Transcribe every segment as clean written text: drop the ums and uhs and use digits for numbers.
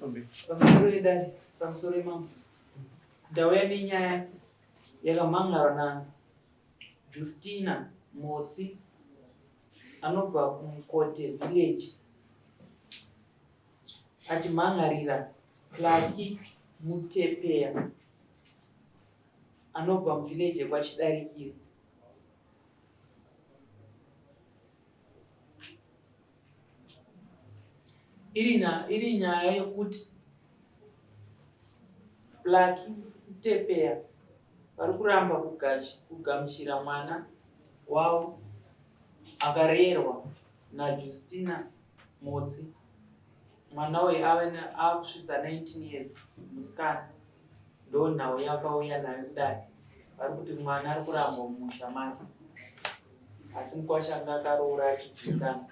Pamusoro yedare, pamusoro yemambo. Ndauya nenyaya yakamhan'arwa naJustina Motsi anobva kuMukote village achimhan'arira Lucky Mutepeya anobva muvillage yekwaChidarikire. Iri, na, iri nyaya yekuti Lucky Mutepeya vari kuramba kugamuchira mwana wavo akarerwa naJustina Motsi. Mwana uyu ave akusvitsa 19 years musikana. Ndonhau yakauya nayo kudare. Vari kuti mwana ari kurambwa mumusha make. Asi mukwasha anga akaroora achizivikanwa.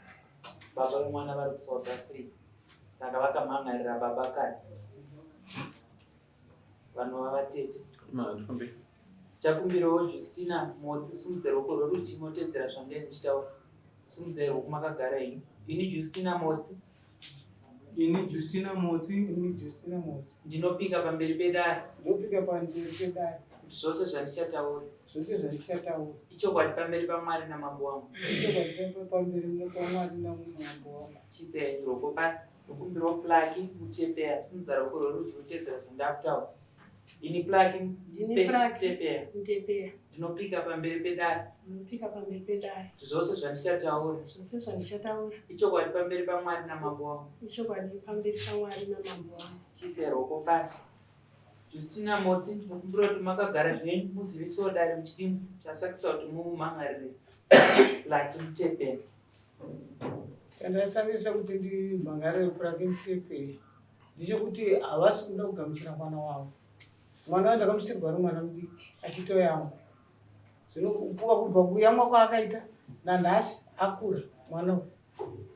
Baba vemwana vari kuSouth Africa. Saka vakamhan'arira babakadzi vanova vatete. Chakumbirawo Justina Motsi usumudze ruoko rwerudyi motedzera zvandenge ndichitaura. Sumudzai ruoko makagara henyu. Ini Justina Motsi. Ini Justina Motsi. Ini Justina Motsi. Ndinopika pamberi pedare. Ndinopika pamberi pedare. Kuti zvose zvandichataura. Zvose zvandichataura. Ichokwadi pamberi paMwari namambo wangu. Ichokwadi pamberi paMwari namambo wangu. Chisai ruoko pasi. Ndokumbirawo Plaki Mutepeya. Simudza ruoko rwerudyi utedzera zvandakutaura. Ini Plaki Mutepeya. Mutepeya. Ndinopika pamberi pedare. Ndinopika pamberi pedare. Kuti zvose zvandichataura. Zvose zvandichataura. Ichokwadi pamberi paMwari namambo wangu. Ichokwadi pamberi paMwari namambo wangu. Chiisai ruoko pasi. Justina Motsi, ndinokumbira kuti makagara zvenyu muzivisewo dare muchidimbu chasakisa kuti mumhan'arire Lucky Mutepeya. Chandasakisa kuti ndimhan'arire Lucky Mutepeya ndechekuti havasi kuda kugamuchira mwana wavo. Mwana wacho ndakamusirwa ari mwana mudiki achitoyamwa. Zvino kupuwa kubva kuyamwa kwaakaita nanhasi akura mwana uyu.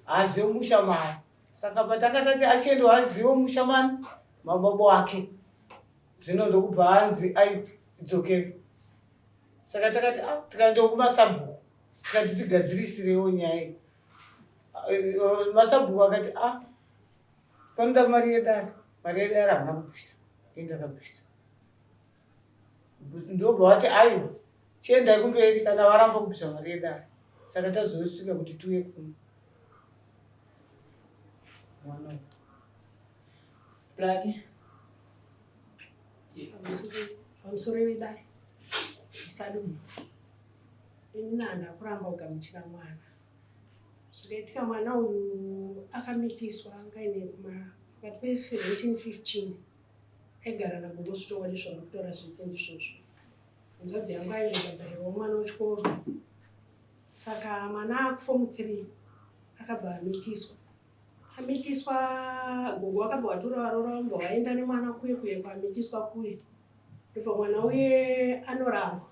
Haazive musha maari. Saka patanga tati achienda haazive musha mani mababa wake. Zvino ndokubva anzi aidzokera. Saka takati ah tikaenda kumasabhuku tikati tigadzirisirewo nyaya iyi. Masabhuku akati ah panoda mari yedare. Mari yedare haana kubvisa. Ini ndakabvisa. Ndobva vati aiwa chiendai kumberi kana varamba kubvisa mari yedare. Saka tazosvika kuti tiuye kuno. Mwana uyu. Plaki. Pamusoro wedare. Musadumha. Ini handina kuramba kugamuchira mwana. Zvakaitika mwana uyu akamitiswa anga aine kuma pakati pe 17 15 aigara nagogo zvichokwadi zvauri kutaura zvese ndizvozvo. Hanzvadzi yangu aizobhadharirwa mwana wechikoro saka mwana akufomu 3 akabva amitiswa. Amitiswa gogo vakabva vatora varoora vamubva vaenda nemwana kuye kuye kwamitiswa kuye. Ndobva mwana uye anorambwa.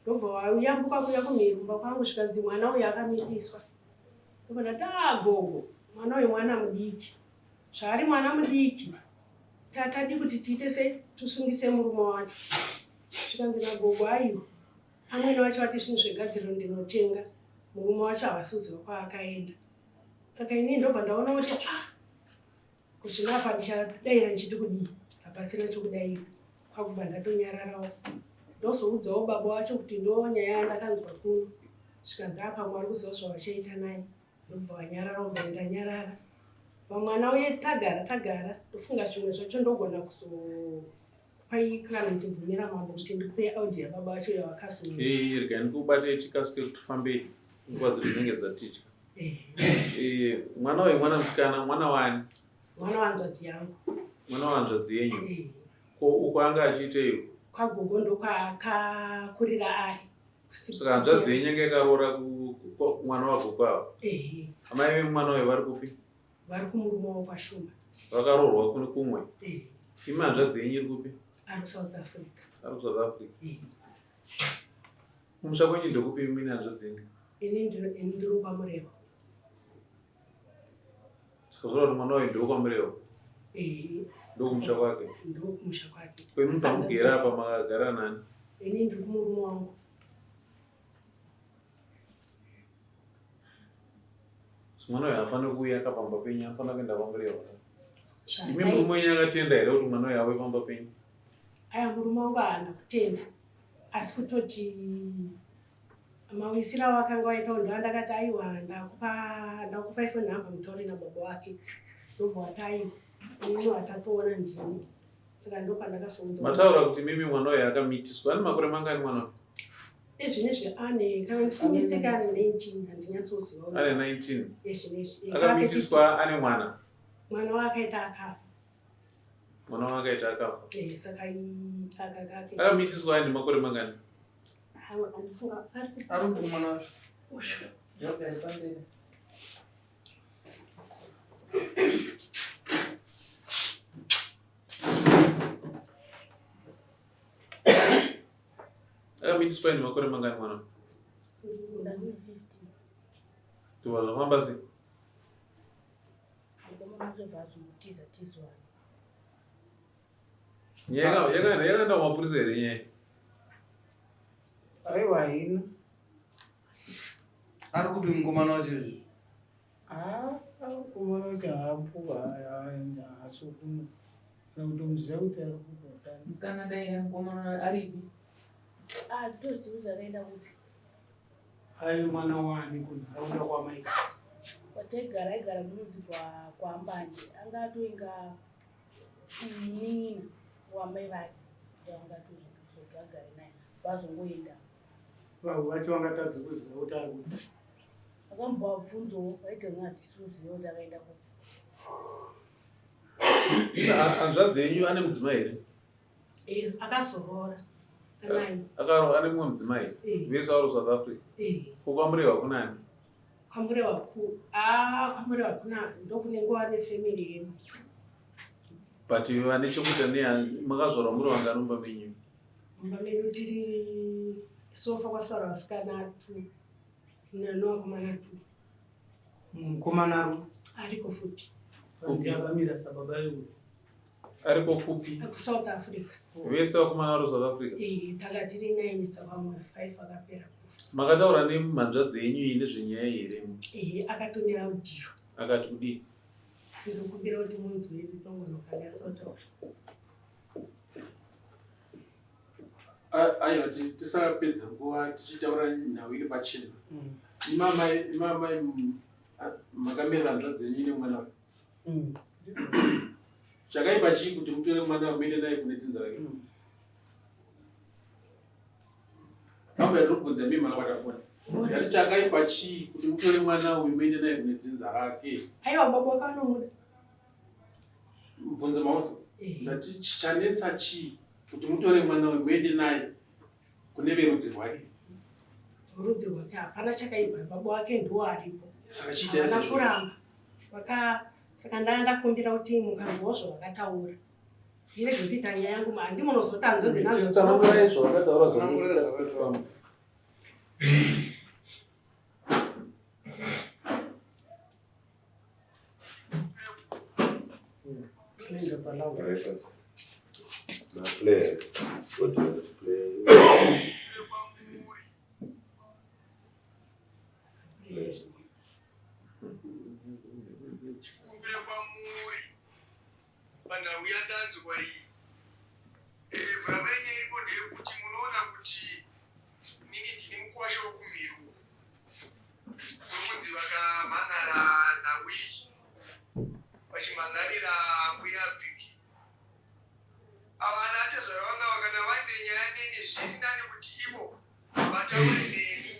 Ndobva vayambuka kuya kumhiri kumba kwangu zvikanzi mwana uyu akamitiswa. Ndobva ndati ah gogo mwana uyu mwana mudiki. Zvaari mwana mudiki tatadi kuti tiite sei tisungise murume wacho. Zvikanzi nagogo aiwa amwene vacho vati zvinhu zvegadziriro ndinotenga murume wacho havasi kuziva kwaakaenda. Saka ini ndobva ndaona kuti ah Kusvika apa ndichadaira ndichiti kudii hapasina chokudaira kwakubva ndatonyararawo ndozoudzawo baba wacho kuti ndo nyaya yandakanzwa kuno zvikanzi apa mwari kuziva zvavachaita naye ndobva wanyarara ubva ndanyarara pamwana uye tagara tagara ndofunga zvimwe zvacho ndogona kuzokupai kana muchibvumira mambo kuti ndikupe audio yababa vacho yavakazo eh, regai ndikubate tikasike kuti tifambei nguva dzedu dzinenge dzatidya Eh. Eh, mwana uyu mwana musikana mwana wani? Mwana wanzvadzi yangu. Mwana wanzvadzi yenyu? Eh. Ko uko anga achiiteiko? Kwagogo ndokwakakurira ari. Saka hanzvadzi yenyu yanga yakaroora mwana wagogo ava? Eh. Amai vemwana uyu vari kupi? Vari kumurume wavo kwaShumba. Vakaroorwa kune kumwe? Eh. Imi hanzvadzi yenyu iri kupi? Ari kuSouth Africa. Ari kuSouth Africa. Eh. Kumusha kwenyu ndokupi imi nehanzvadzi yenyu? Ini ini ndiri kwaMurewa. Saka zvoreva kuti mwana uyu ndewekwaMurewa? Eh. Ndokumusha kwake? Ndokumusha kwake. Ko imi pamugere apa makagara nani? Ini ndiri kumurume wangu. Mwana uyu haafaniri kuuya akapamba penyu, anofanira kuenda kwaMurewa. Imi murume wenyu akatenda here kuti mwana uyu ave pamba penyu? Aya murume wangu haana kutenda asi kutoti mawisiro awakanga waita ndo andakati aiwa ndakupa ndakupa ifoni namba mutaure nababa wake ndobva wati aiwa inini watatoona ndini saka ndopandakasoudza Mataura kuti mimi mwana uyu akamitiswa. Ane makore mangani mwana uyu? Ezvinezvi ane kana ndisimistake ane 19 handinyatsoziva. Ane 19. Ezvinezvi Akamitiswa ane mwana. Mwana waakaita akafa. Mwana waakaita akafa. Saka akaka Akamitiswa aine makore mangani? Andifunga ari kumwana wacho. Ngagare pamberi. Akamitiswa aine makore mangani mwana? Ndane 15. Tuwa zvafamba sei? Mukomana wacho azomutiza tizwa. Nyaya yakaenda kumapurisa here nyaya? Aiwa haina. Ari kupi mukomana wacho izvi? Mukomana wacho haapo, haasi kuno. Kana kutomuziva kuti ari kupi hapana. Musikana daira mukomana aripi? Ah, toziva kuti akaenda kupi. Aive mwana wani kunharaunda kwamaika? Kwataigara aigara kunonzi kwaAmbanje. Anga atoinga munin'ina wamai vake. Anga atozoga agare naye. Vazongoenda. Vanhu vacho vangatadzi kuziva kuti ari kupi? Akambovabvunzawo vaiti hatisi kuziva kuti akaenda kupi. Imi hanzvadzi yenyu ane mudzimai here? Akazoroora anayo. Akaro ane mumwe mudzimai? Vese vari kuSouth Africa. Ko kwaMurewa kunani? KwaMurewa ku ah kwaMurewa kuna ndokune nguva nefamily yedu. But vane chokuita makazvarwa muri vangani mumba menyu? Mumba medu tiri sofa kwasara vasikana 2 nevakomana 2. Mukomana ari ariko futi. Kupi? Akamira sababa iwe. Ariko kupi? KuSouth Africa. Vese vakomana vari kuSouth Africa? Tanga tiri 9 saka vamwe 5 vakapera kufa. Makataura nemhanzvadzi yenyu iyi nezvenyaya iyi here? Akatumira audio. Akati kudii? Ndinokumbira kuti munzwe pangona ukanyatsotaura. Aiwa, tisapedza nguva tichitaura nhau iri pachena. Imamai makamirira hanzvadzi yenyu nemwana wake. Chakaipa chii kuti mutore mwana muende naye kune dzinza rake? Pamwe yatiri kubvunza mimi makabata foni. Yati chakaipa chii kuti mutore mwana uyu muende naye kune dzinza rake? Aiwa baba wakanomuda. Mubvunzo maunza. Ndati chanetsa chii kuti mutore mwana uyu muende naye kune verudzi rwake? Rudzi rwake hapana chakaipa, baba wake ndiwo aripo. Saka chii Havana chaizvozvo? kuramba. Saka ndakumbira kuti mukanzwawo zvavakataura. Ndirege kuita nyaya yangu handi munozotanzwa Tsanangurai zvavakataura. Tsanangurai zvavakataura. Kuenda palau. Na play. What do you want to play? Play. Kumbira kwamuri panhau yandanzwa iyi, vhuramenye iripo ndeyekuti munoona kuti nini ndini mukwasha wokumhiru wekunzi vakamhan'ara nhau iyi vachimhan'arira mbuya Bhiki. Ava ana atezvara vangava kana vaine nyaya neni zviri nani kuti ivo vataure neni.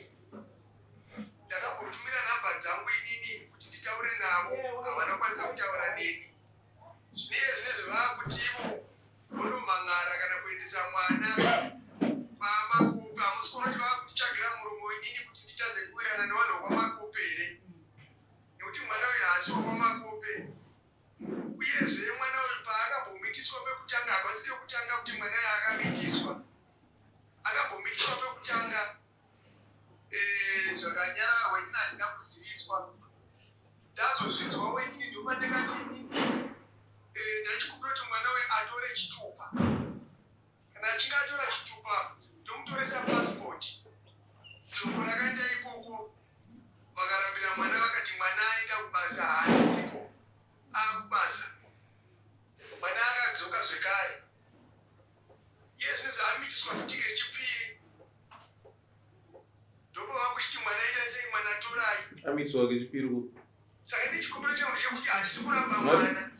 Ndakambotumira nhamba dzangu inini kuti nditaure navo, havana kukwanisa kutaura neni. Zvino iye zvinezvi vaakuti ivo vonomhan'ara kana kuendesa mwana kwaMakope. Hamusi kuona kuti vaakunditsvagira muromo inini kuti nditadze kuwirirana nevanhu vokwaMakope here? Nekuti mwana uyu haasi wokwaMakope. Uyezve mwana uyu paakambomitiswa pekutanga, hapasi pekutanga kuti mwana uyu akamitiswa. Akambomitiswa pekutanga zvakanyararwa, inini handina kuziviswa. Ndazozvinzwawo inini ndopandakati inini ndachikumbira kuti mwana uyu atore chitupa. Kana achinge atora chitupa ndomutoresa passport. Shoko rakaenda ikoko vakarambira mwana vakati mwana aenda kubasa haasisiko akubasa. Akamitiswa kechipiri ku Saka ini chikumbiro changu ndechekuti handisi kuramba mwana.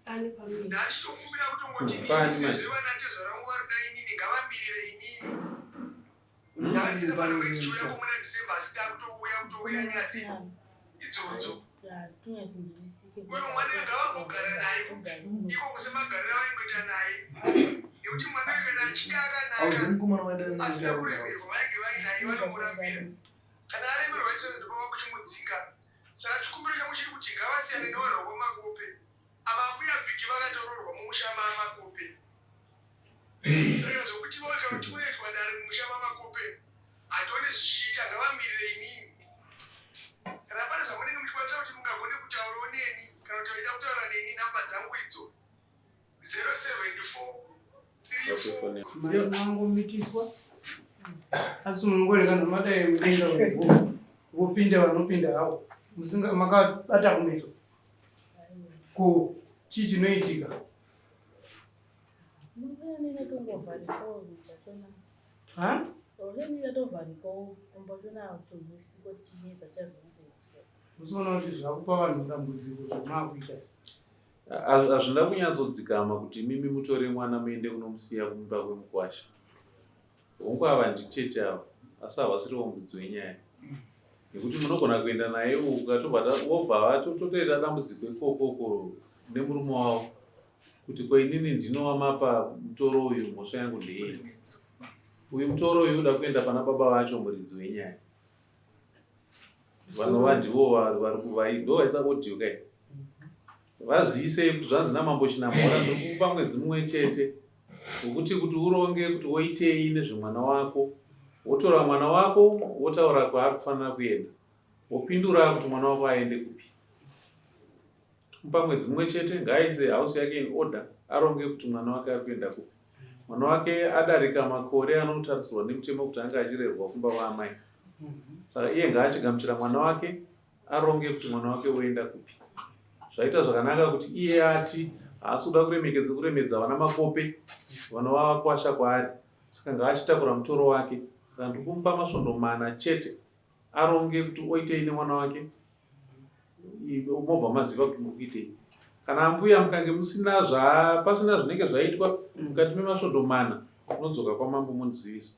Ane pamuviri. Ndachitokumbira kutongoti inini Pani manje. sezvo vana tezvara vangu vari kuda inini ngavamirire inini. Ndandisina mwana wechiuya kumuna December asi ndakutouya kutouya nyadzi idzodzo. Uyu mwana uyu ngavambogara naye iko kusemagariro avaingoita naye nekuti mwana uyu kana achinge akanaka Auzivi mukomana waenda asina kuremerwa vainge vainaye vanomurambira. Kana aremerwa izvozvo ndopava kuchimudzika. Saka chikumbiro changu chiri kuti ngavasiyane nevanhu vekwaMakope. Ava ambuya Bhiki vakatoroorwa mumusha maMakope. Saka zvekuti voita kuti kunoitwa dare mumusha maMakope handione zvichiita, ngavamirire inini. Kana pane zvamunenge muchikwanisa kuti mungagone kutaurawo neni kana kuti vaida kutaura neni number dzangu idzo 074 34 Mai mangomitiswa asi munongorega nomadai mukuenda vopinda vanopinda havo musinga makabata kumeso ko chii chinoitika ha usiona kuti zvakupa vanhu dambudziko zvamaakuita Hazvina kunyatsodzikama kuti imimi mutore mwana muende kunomusiya kumba kwemukwasha. Hongu ava nditete ava asi havasirivo mudzi wenyaya nekuti munogona kuenda naye ukatobva wobva vatototoita dambudziko ikokoko nemurume wavo kuti ko inini ndinowamapa mutoro uyu mhosva yangu ndeyei uyu mutoro uyu uda kuenda pana baba vacho muridzi wenyaya vanova ndivo vari kuvai ndo vaisa audio kai vazivisei kuti zvanzi namambo chinamhora ndiri kukupa mwedzi mumwe chete wekuti kuti uronge kuti woitei nezvemwana wako wotora mwana wako wotaura kwaari kufanira kuenda wopindura kuti mwana wako aende kupi Tikupa mwedzi mumwe chete ngaaise house yake in order aronge kuti mwana wake ari kuenda kupi. Mwana wake adarika makore anotarisirwa nemutemo kuti ange achirerwa kumba kwaamai. Saka iye ngaachigamuchira mwana wake aronge kuti mwana wake oenda kupi. Zvaita zvakanaka kuti iye ati haasi kuda kuremekedza kuremedza vana makope vanova vakwasha kwaari. Saka ngaachitakura mutoro wake. Saka ndiri kumupa masvondo mana chete aronge kuti oitei nemwana wake mobva maziva kuti muri kuitei kana ambuya mukange musina zva pasina zvinenge zvaitwa mukati memasvondo mana unodzoka kwamambo mondizivisa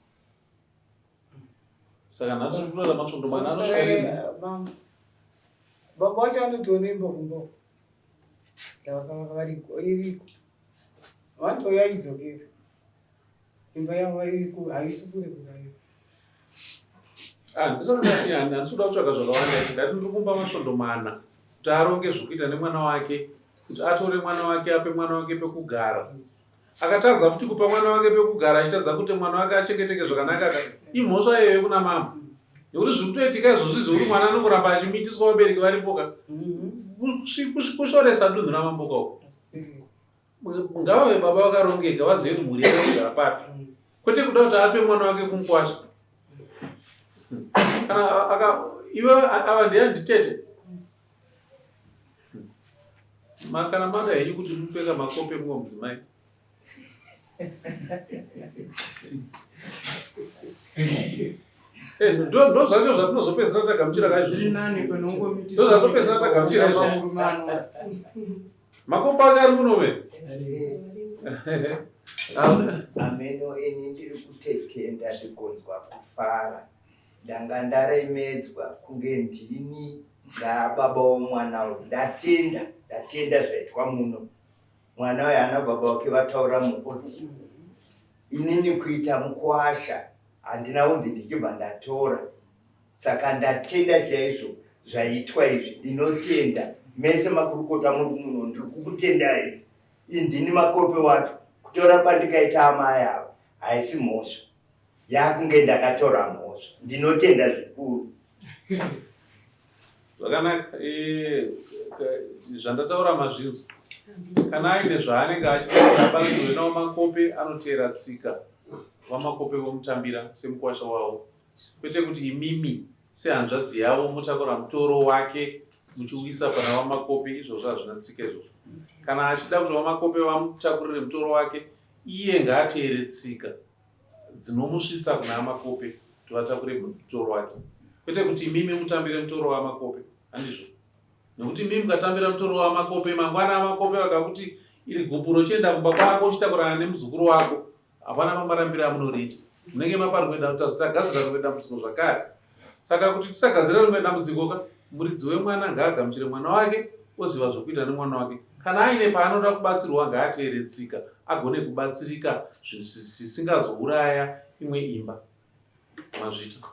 saka nhasi tinoda masvondo mana anosvika baba wacho anotonemba kumba yavakavaka variko iriko vanotouya idzokera Imba yavo iriko haisi kure kudai. Ah, handisi kuda kutsvaga zvakawanda ndati ndiri kumba masvondo mana kuti aronge zvekuita nemwana wake kuti atore mwana wake ape mwana wake pekugara akatadza futi kupa mwana wake pekugara achitadza kuti mwana wake achengeteke zvakanaka imhosva iyoyo kuna mama nekuti zviri kutoitika izvozvi zvekuti mwana anongoramba achimitiswa vabereki varipoka kushoresa dunhu ramamboka uko ngavave baba vakarongeka vazive kuti mhuri yavo kugara papi kwete kuda kuti ape mwana wake kumukwasha kana aka iwe ava ndiye nditete kana mada henyu kuti mupeka makope mumwe mudzimai Eh, ndo zvacho zvatinozopedzisira tagamuchira kaizvozvo zvatopedzisira tagamuchira izvozvo Makomba ake ari muno ve. Ameno ini ndiri kutetenda ndigonzwa kufara. Ndanga ndaremedzwa kunge ndini ndababa womwana uyu. Ndatenda, ndatenda zvaitwa muno. Mwana uyu ana baba wake vataura mukoti. Inini kuita mukwasha handina kunzi ndichibva ndatora. Saka ndatenda chaizvo zvaitwa izvi, ndinotenda mese makurukota muri muno, ndiri kukutendai. Indini makope wacho, kutora kwandikaita amai ava haisi mhosva, yakunge ndakatora mhosva. Ndinotenda zvikuru. Zvakanaka, eh, zvandataura mazvinzwa. Kana aine zvaanenge achitaura abatsirwe nawo makope anoteera tsika, vamakope vomutambira semukwasha wavo. kwete kuti imimi sehanzvadzi yavo motakura mutoro wake muchiuisa pana vamakope izvozvo hazvina tsika izvozvo kana achida kuti vamakope vamutakurire mutoro wake iye ngaateere tsika dzinomusvitsa kuna amakope kuti vatakure mutoro wake kwete kuti imimi mutambire mutoro wamakope. Handizvo? Nekuti mimi mukatambira mutoro wamakope mangwana amakope vakakuti iri gupuro chienda kumba kwako uchitakurana nemuzukuru wako hapana mamarambiro amunoriita munenge mapa rimwe tagadzira rimwe dambudziko zvakare saka kuti tisagadzira rimwe dambudziko ka muridzi wemwana ngaagamuchire mwana wake oziva zvokuita nemwana wake kana aine paanoda kubatsirwa ngaateere tsika agone kubatsirika zvisingazouraya imwe imba mazvita.